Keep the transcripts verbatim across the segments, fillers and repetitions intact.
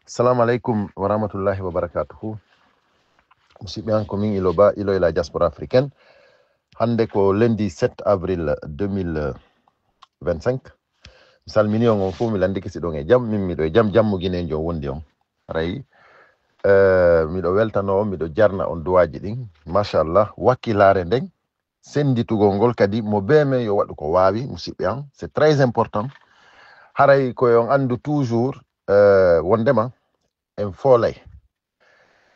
Assalamu alaikum wa rahmatullahi wa barakatuhu. Musidɓe an, ko min Ilo Ba, Ilo e la diaspora africaine. Hannde ko lundi sept avril deux mille vingt-cinq. Mi salmini on, on fof, mi landike si ɗon e jam. Min miɗo e jam, jammo Guinée jo wondi on. Haray, eh, miɗo weltano on, miɗo jarna on duwaaji ɗin. Machallah, wakkilaare nden, sennditugol ngol kadi, mo bee men yo waɗu ko waawi, musidɓe an. C'est très important. Haray ko yo on anndu toujours, eh, wondema en foolay.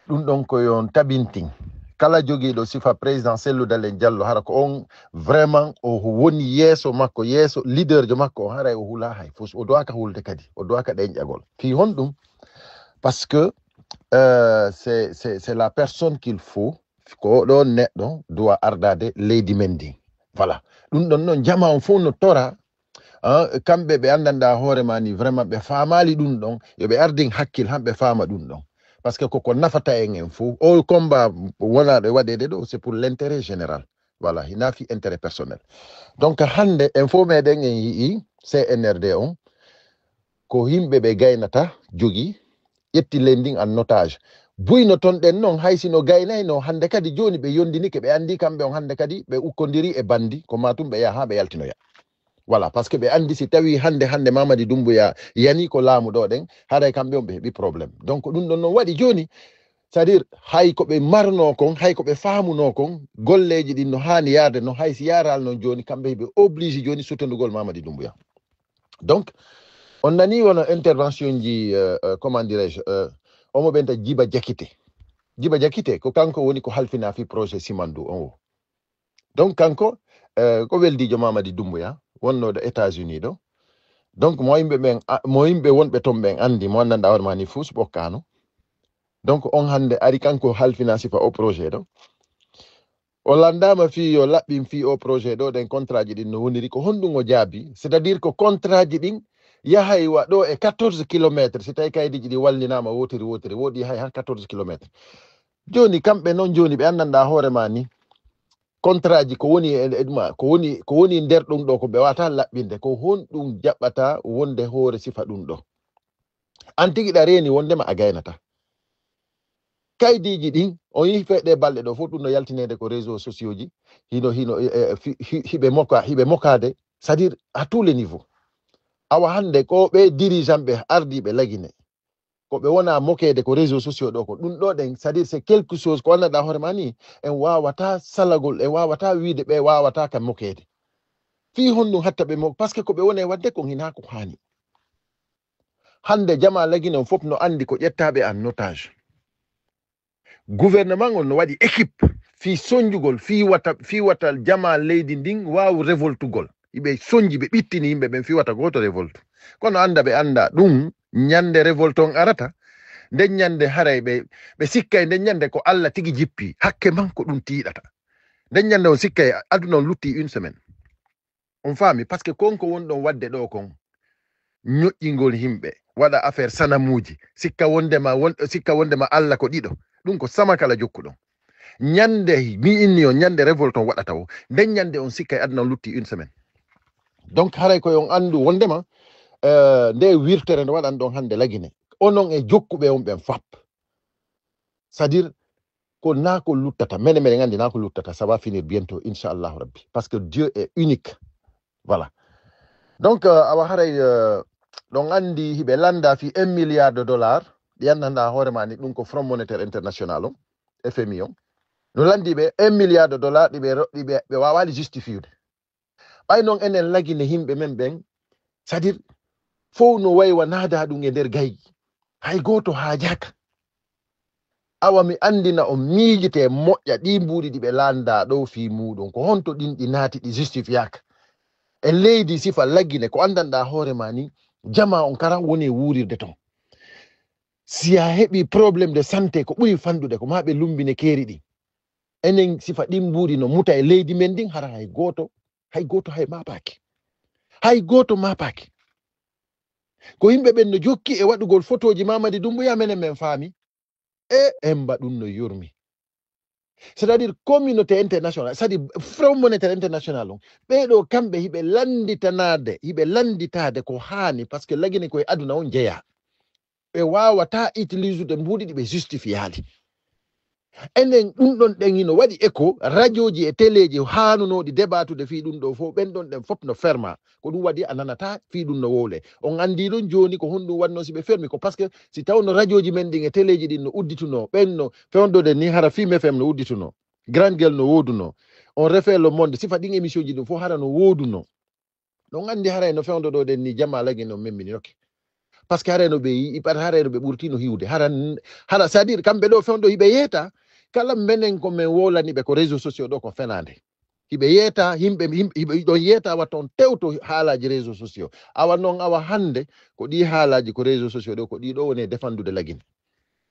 Ɗum ɗon ko yo on tabintin. Kala jogiiɗo sifa président Cellou Dalein Diallo, hara ko on vraiment o woni yeeso makko, yeeso leader jo makko on, haray o hula hay fus. O duwaaka hulde kadi, o duwaaka ɗenƴagol. Fii honɗum? Parce que, euh, c'est, c'est, c'est la personne qu'il faut. Ko ɗo neɗɗo duwa ardaade leydi men ndi. Voilà. Ɗum ɗon noon, jama on fof no tora, ah, kamɓe ɓe anndanɗa hoore ma ni, vraiment ɓe faamaali ɗum ɗon, yo ɓe ardin hakkil han ɓe faama ɗum ɗon. Parce que koko nafata en en fof. O combat wonaaɗo e waɗeede ɗo, c'est pour l'intérêt général. Voilà, hina fi intérêt personnel. Donc hannde, en fof meɗen en yi'i C N R D on, ko yimɓe ɓe gaynata jogi, ƴetti leydi ndin en otage. Buyno ton ɗen noon, hay si no gaynayno, hannde kadi jooni ɓe yondinike, ɓe anndi kamɓe on hannde kadi ɓe ukkodiri e bandi, ko ma tum ɓe yaha ɓe yaltinoya. Voilà, parce que ɓe anndi si tawi hannde, hannde Mamadi Doumbouya yani ko laamu ɗo ɗen, haray kamɓe on ɓe heɓi problème. Donc ɗum ɗon noon waɗi jooni, c'est-à-dire hay ko ɓe marno kon, hay ko ɓe faamuno kon, golleeji ɗin no haani yaade no, hay si yaaral noon jooni, kamɓe ɓe obligé jooni sutondugol Mamadi Doumbouya. Donc, on nani wono intervention ji, euh, euh, comment dirais-je, euh, omo ɓenta Djiba Diakité. Djiba Diakité, ko kanko woni ko halfina fi projet Simandou on o. Donc, kanko, euh, ko weldiijo Mamadi Doumbouya, wonnoɗo États-Unis ɗo. Donc, mo yimɓe ɓen, a-, mo yimɓe wonɓe ton ɓen anndi, mo anndanɗa hoore ma ni fus ɓokkano. Donc, on hannde ari kanko halfina sifa o projet ɗo. O lanndaama fii yo laɓɓin fii o projet ɗo, ɗen contrat ji ɗin no woniri, ko honɗum o jaabi? C'est-à-dire ko contrat ji ɗin yahay wa ɗo e quatorze kilomètres, si tawi kaydiiji ɗi wallinaama wotiri wotiri, woɗi yahay han quatorze kilomètres. Jooni kamɓe noon jooni ɓe anndanɗa hoore ma ni, contrat ji ko woni e, e ɗuma, ko woni, ko woni nder ɗum ɗo ko ɓe wata laɓɓinde, ko honɗum jaɓɓata wonde hoore sifa ɗum ɗo? An tigi ɗa reeni wondema a gaynata. Kaydiiji ɗin, on yihi fe ɗe balɗe ɗo fof, ɗum no yaltineede ko réseaux sociaux ji, hino, hino, e, e, fi-, hi-, hiɓe moka, hiɓe mokaade, c'est-à-dire à tous les niveaux. Awa hannde ko ɓe dirigeant ɓe ardiiɓe Lagine, ko ɓe wona mokeede ko réseaux sociaux ɗo ko. Ɗum ɗo ɗen, c'est-à-dire c'est quelque chose ko anndanɗa hoore ma ni, en wawata salagol, en wawata wiide ɓe wawata ka mokeede. Fii honɗum hatta ɓe mo-, parce que ko ɓe woni e waɗde kon hina ko haani. Hannde jama Lagine on fof no anndi ko ƴettaɓe en otage. Gouvernement on no waɗi équipe fii sonjugol, fii wata, fii wata jama leydi ndin waaw révoltugol. Iɓe sonji, ɓe ɓittini yimɓe ɓen fii wata gooto révolte. Kono annda ɓe annda ɗum, ñande révolte on arata, nden ñande haray ɓe, ɓe sikkay nden ñande ko Alla tigi jippi. Hakke man ko ɗum tiiɗata. Nden ñande on sikkay aduna on lutti une semaine. On faami? Parce que kon ko woni ɗon waɗde ɗo kon, ñoƴƴingol yimɓe, waɗa affaire sanamuuji, sikka wondema won-, sikka wondema Alla ko ɗiɗo. Ɗum ko sama kala jokkuɗon. Ñande mi inni on, ñande révolte on waɗata o, nden ñande on sikka e aduna on lutti une semaine. Donc haray ko on anndu wondema, euh, nde wirtere nde waɗan ɗon hannde Lagine, onon e jokkuɓe on ɓen fap. C'est-à-dire, ko na ko luttata. Mene, mene nganndi na ko luttata. Ça va finir bientôt, inchallahu rabbi. Parce que Dieu est unique. Voilà. Donc, euh, awa haray, euh, ɗon anndi hiɓe lannda fi un milliard de dollars, ɗi anndanɗa hoore ma ni, ɗum ko Front Monétaire International on, F M I on. No lanndi ɓe un milliard de dollars, ɗi ɓe ro-, ɗi ɓe, ɓe wawaali justifiude. Ɓay noon enen Lagine yimɓe men ɓen, c'est-à-dire, fof no waywa naada ɗum e nder gaygi. Hay gooto haajaaka. Awa mi anndina on miijite moƴƴa ɗi mbuuɗi ɗi ɓe lannda ɗo fii muuɗum. Ko honto ɗin ɗi naati ɗi justifiaka? E leydi sifa Lagine ko anndanɗa hoore ma ni, jama on kara woni e wuurirde ton. Si a heɓi problème de santé ko ɓuri fanɗude ko ma ɓe lumbine keeri ɗi. Enen sifa ɗin mbuuɗi no muta e leydi men ndin hara hay gooto, hay gooto hay maapaaki. Hay gooto maapaaki. Ko yimɓe ɓen no jokki e waɗugol fotooji Mamadi Doumbouya menen men faami. E emba ɗum no yurmi. C'est-à-dire communauté internationale, c'est-à-dire Front Monétaire International on, ɓee ɗo kamɓe hiɓe lannditanaade, hiɓe lannditaade ko haani, parce que Lagine koye aduna on jeyaa. ɓe waawata utiliser de mbuuɗi ɗi ɓe justifiyaali. Enen ɗum ɗon ɗen hino waɗi écho, radioji e téléji haanunooɗi débatude fii ɗum ɗo fof, ɓen ɗon ɗen fof no ferma. Ko ɗum waɗi a nanata fii ɗum no wowle. On anndi ɗum jooni ko honɗum waɗno si ɓe fermi ko, parce que si tawno radioji men ɗin e téléji ɗin no udditunoo, ɓen no fewndode ni hara Fim F M no udditunoo, Grande Gueule no woodunoo, On refait le monde, sifa ɗin émission ji ɗum fof hara no woodunoo. Ɗon anndi haray no fewndo ɗo ɗen ni, jama lagi no memmini nokke. Parce que haray no ɓe yi-, iɓat haray no ɓe ɓurti no hiwde. Hara, hara, c'est-à-dire, kamɓe ɗo fewndo hiɓe yeeta, kala menen ko men wowlani ɓe ko réseaux sociaux ɗo ko fenaande. Hiɓe yeeta, yimɓe, yimɓe, hiɓe ɗon yeeta wa toon tewto haalaaji réseaux sociaux. Awa noon, awa hannde, ko ɗi haalaaji ko réseaux sociaux ɗo, ko ɗi ɗo woni e defandude lagine.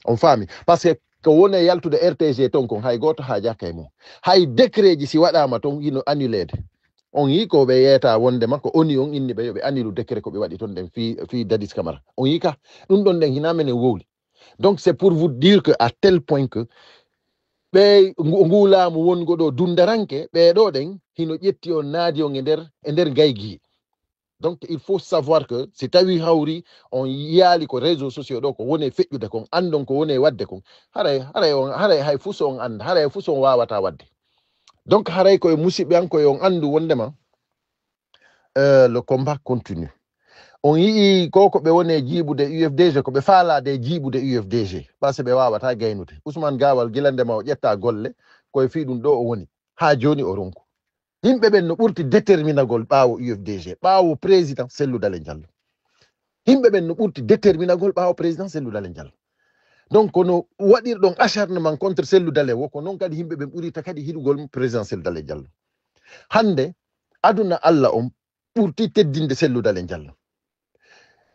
On faami? Parce que ko woni e yaltude R T G toon kon, hay gooto haajaaka e mum. Hay décret ji si waɗaama toon, hino annuleede. On yii ko ɓe yeeta wondema ko ONU on inni ɓe yo ɓe annulu décret ko ɓe waɗi toon ɗen fii, fii Dadis Camara. On yii ka? Ɗum ɗon ɗen hinaa menen wowli. Donc, c'est pour vous dire que à tel point que ɓe ngu, ngu laamu wongo ɗo dundaranke, ɓee ɗo ɗen hino ƴetti on, naadi on e nder, e nder gaygi. Donc, il faut savoir que si tawi hawri on yaali ko réseaux sociaux ɗo, ko woni e feƴƴude kon, anndon ko woni e waɗde kon, haray, haray on, haray hay fus on annda, haray fus on waawata waɗde. Donc, haray ko e musiɓɓe an, ko yo on anndu wondema, euh, le combat continue. On yii ko, ko ɓe woni e jiiɓude U F D G, ko ɓe faalaade e jiiɓude U F D G, parce que ɓe waawata gaynude. Ousmane Gawal, gila ndema o ƴetta golle, ko e fii ɗum ɗo o woni. Haa jooni o ronku. Yimɓe ɓen no ɓurti déterminagol ɓaawo U F D G, ɓaawo président Cellou Dalein Diallo. Yimɓe ɓen no ɓurti déterminagol ɓaawo président Cellou Dalein Diallo. Donc, kono waɗirɗon acharnement contre Cellou Dalein wo, ko noon kadi yimɓe ɓen ɓurita kadi hiɗugol président Cellou Dalein Diallo. Hannde, aduna Allah on ɓurti teddinde Cellou Dalein Diallo.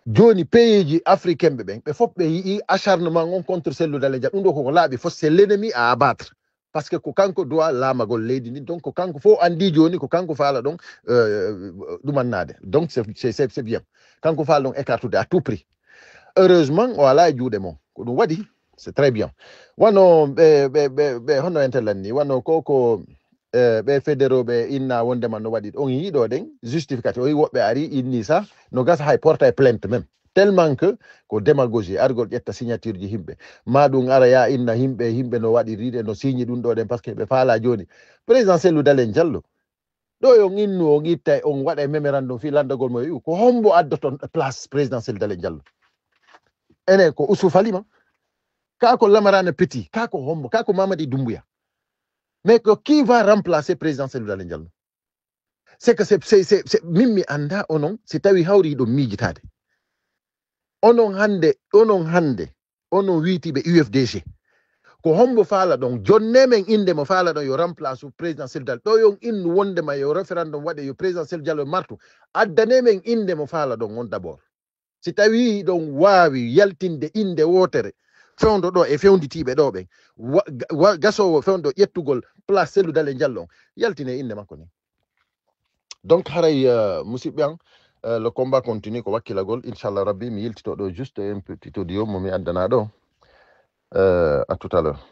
Jooni, pays ji africain ɓe ɓen, ɓe fof ɓe yi'i acharnement on contre Cellou Dalein Diallo. Ɗum ɗo koko laaɓi fof, c'est l'ennemi à abattre. Parce que ko kanko doit laamagol leydi ndin. Donc, ko kanko fof anndi jooni, ko kanko faala ɗon, euh, ɗumannaade. Donc, c'est, c'est, c'est, c'est bien. Kanko faala ɗon écartude à tout prix. Heureusement, o alaa e juuɗe mon. Ko ɗum waɗi, c'est très bien. Wano ɓe, ɓe, ɓe, ɓe, honno en tellan ni? Wano ko, ko, eh, ɓe fédéraux ɓe inna wondema no waɗi. On yii ɗo ɗen, justificatif. O yii woɓɓe ari, inni sa, no gasa hay porta e plainte même. Tellement que ko démagogie, argol ƴetta signature ji yimɓe. Ma ɗum ara ya inna yimɓe, yimɓe no waɗi riiɗe, no signi ɗum ɗo ɗen, parce que ɓe faala jooni. Président Cellou Dalein Diallo, ɗo yo on innu, on itta, on waɗa e mémorandum fii lanndagol mo e U. Ko hombo addoton place président Cellou Dalein Diallo? Ene ko Oussouf Alima? Ka ko Lamarana Petit? Ka ko hombo? Ka ko Mamadi Doumbouya? Mais ko qui va remplacer président Cellou Dalein Diallo? C'est que c'est, c'est, c'est, c'est, min mi annda onon, si tawi hawri hiɗon miijitaade. Onon hannde, onon hannde, onon wiitiiɓe U F D G. Ko hombo faala ɗon? Jonne men innde mo faala ɗon yo remplace président Cellou Dalein. Ɗo yon innu wondema yo référendum waɗe, yo président Cellou Dalein martu. Addane men innde mo faala ɗon on d'abord. Si tawi hiɗon waawi yaltinde innde wootere, fewndo ɗo e fewnditiiɓe ɗo ɓen, wa-, wa-, gasoowo fewndo ƴettugol place Cellou Dalein Diallo on, yaltine innde makko ni. Donc, haray, euh, musiɓɓe an, euh, le combat continue, ko wakkilagol, inchallah rabbi, mi yiltito ɗo juste un petit audio mo mi addana ɗo. Euh, à tout à l'heure.